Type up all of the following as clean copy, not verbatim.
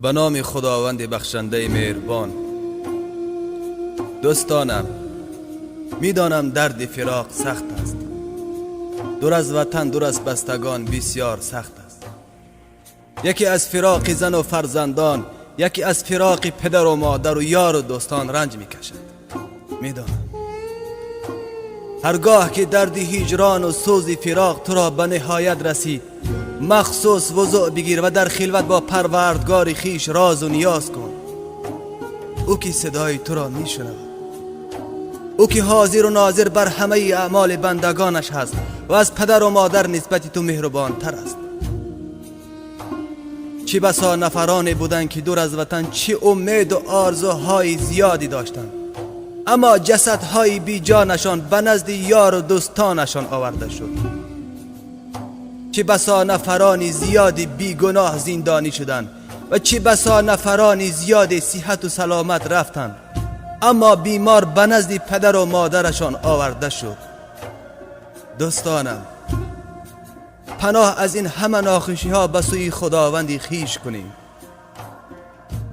Ба номи Худованди бахшандаи меҳрубон. Дӯстонам, медонам дарди фироқ сахт аст. Дур аз ватан, дур аз бастагон бисёр сахт аст. Яке аз фироқи зану фарзандон, яке аз фироқи падару модару ёру дӯстон ранҷ мекашад. Медонам. Ҳаргоҳ ки дарди ҳиҷрону сӯзи фироқ туро ба ниҳоят расид, махсус вузӯъ бигир ва дар хилват бо парвардгори хиш розу ниёз кун. Ӯ ки садои туро мешунавад, ӯ ки ҳозиру нозир бар ҳамаи аъмоли бандагонаш ҳаст ва аз падару модар нисбати ту меҳрубонтар аст. Чӣ басо нафароне буданд, ки дур аз ватан чӣ умеду орзуҳои зиёде доштанд, аммо ҷасадҳои беҷонашон ба назди ёру дӯстонашон оварда шуд. Чӣ басо нафарони зиёди бегуноҳ зиндонӣ шуданд ва чӣ басо нафарони зиёди сиҳату саломат рафтанд, аммо бемор ба назди падару модарашон оварда шуд. Дӯстонам, паноҳ аз ин ҳама нохушиҳо ба сӯи Худованди хиш кунем.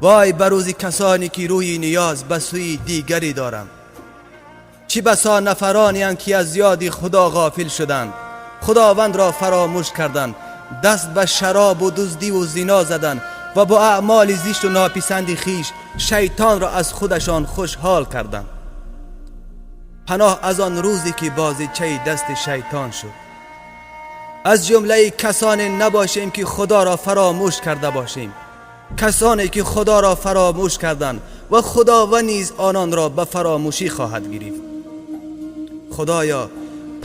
Вой ба рӯзи касоне ки рӯи ниёз ба сӯи дигаре доранд. Чӣ басо нафаронеанд, ки аз ёди Худо ғофил шуданд, Худовандро фаромӯш карданд, даст ба шаробу дуздиву зино заданд ва бо аъмоли зишту нописанди хиш шайтонро аз худашон хушҳол карданд. Паноҳ аз он рӯзе ки бозичаи дасти шайтон шуд. Аз ҷумлаи касоне набошем, ки Худоро фаромӯш карда бошем. Касоне ки Худоро фаромӯш карданд ва Худованд низ ононро ба фаромӯшӣ хоҳад гирифт. Худоё,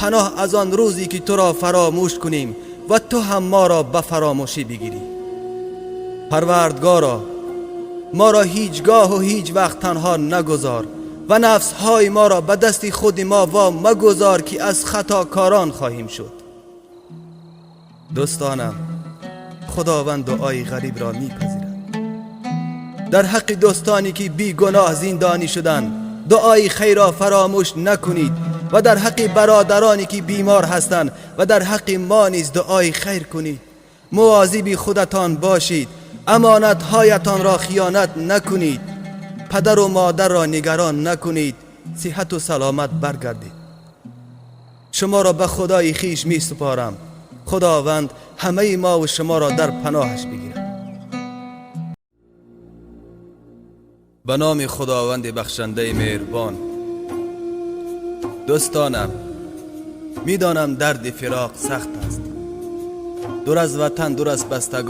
паноҳ аз он рӯзе ки туро фаромӯш кунем ва ту ҳам моро ба фаромӯшӣ бигирӣ. Парвардгоро, моро ҳеҷ гоҳу ҳеҷ вақт танҳо нагузор ва нафсҳои моро ба дасти худи мо во магузор, ки аз хатокорон хоҳем шуд. Дӯстонам, Худованд дуои ғарибро мепазирад. Дар ҳаққи дӯстоне ки бегуноҳ зиндонӣ шуданд, дуои хайрро фаромӯш накунед ва дар ҳаққи бародароне ки бемор ҳастанд ва дар ҳаққи мо низ дуои хайр кунед. Мавозиби худатон бошед, амонатҳоятонро хиёнат накунед, падару модарро нигарон накунед. Сиҳату саломат баргардед. Шуморо ба Худои хиш месупорам. Худованд ҳамаи мо ва шуморо дар паноҳаш бигирад. Ба номи Худованди бахшандаи меҳрубон. Дӯстонам, медонам дарди фироқ сахт аст. Дур аз ватан, дур аз бастагон.